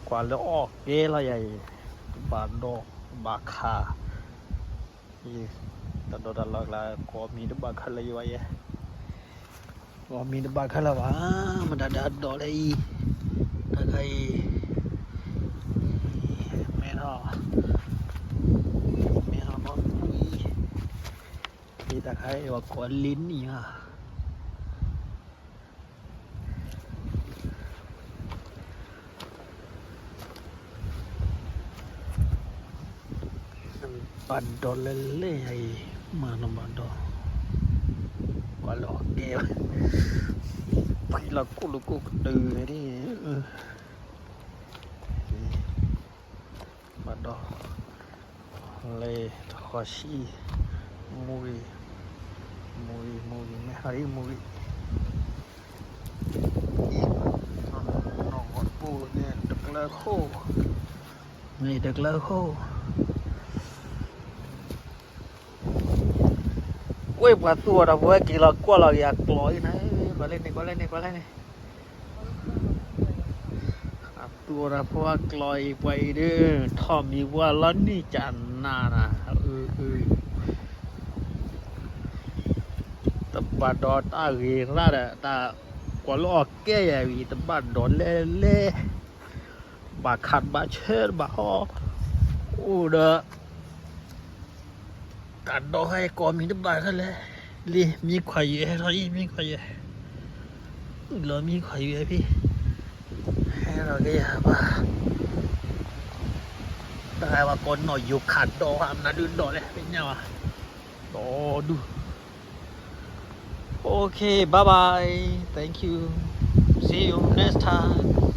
ကွၢ်လၢအီၣ်ကဲလီၤယၤအံၤ, တဘၣ်ဒိးဘၣ်ခး, တၢ်ဒိးတၢ်လီၢ်ကျါ ကိးမံၤတဘၣ်ခဲလၢာ်ယၤ, ကိးမံၤတဘၣ်ခဲလၢာ်ဘၣ်, မတၤဒၣ်ဒိးလၢအံၤ, တၢ်ခါအံၤ, မဲထီၣ်, မဲထီၣ်နီၢ်မူအံၤ, တၢ်ခါအံၤ ပှၤကိးလ့နံၣ်ဧါ ဘၣ်ဒိးလဲၣ်လဲၣ်ယၤအံၤ, မၤနီၢ်ဘၣ်ဒိး, ကွၢ်လၢအီၣ်ကဲ, ပှၤလီၤကိၣ်လၢကိၣ်ကတၢၢ်န့ၣ်, ဘၣ်ဒိး, လၢတခီဆံ, မူဂ့ၤ, မူဂ့ၤ မူဂ့ၤ မ့ၢ်ဟးရံၣ်မူဂ့ၤ, နီၢ်ဂီၤတပူၤန့ၣ် တကျၢခိၣ်, မ့ၢ်တကျၢခိၣ် ကွဲၢ်ပှၤသူအီၤဒီး ပဝဲက့ၤလီၤကွၢ်လီၤက့ၤအကျိၤအံၤန့ၣ်, ကွၢ်လၢန့ၣ် ကွၢ်လၢန့ၣ် ကွၢ်လၢန့ၣ်, အသူအီၤဒီး ပဝဲကျိၤအံၤ ပှၤအံၤဒုး ထီၣ်မံၤပှၢ်လီၤနံၣ်ကနၤနၤ, အၢ အၢ တဘၣ်ဒိးတၢ်ဂ့ၤရၣ်ဒီး တၢ်ကွၢ်လၢအီၣ်ကဲယၤဝံၤ တဘၣ်ဒိးလဲၣ်လဲၣ်, ဘၣ်ခးတဘၣ်ဆၢတဘၣ်အီၣ်, အိၣ်ဒီး တၢ်ဒိးဟဲကိးမံၤတဘၣ်ခဲလၢာ်, လံ မံခွါယဲၢ်ထီၣ်အံၤ မံခွါယဲၢ်, လီၤမံခွါယဲၢ်ဖံ, ဟဲထီၣ်က့ၤယၤဘၣ်, တၢ်ဟဲဘၣ်ကိးနီၢ်ယိၤခးဒိးဟး မနုၤဒုးဒိးလဲၣ် သ့ၣ်ညါဘၣ်, ဒိးဒုး, Okay, bye bye. Thank you. See you next time.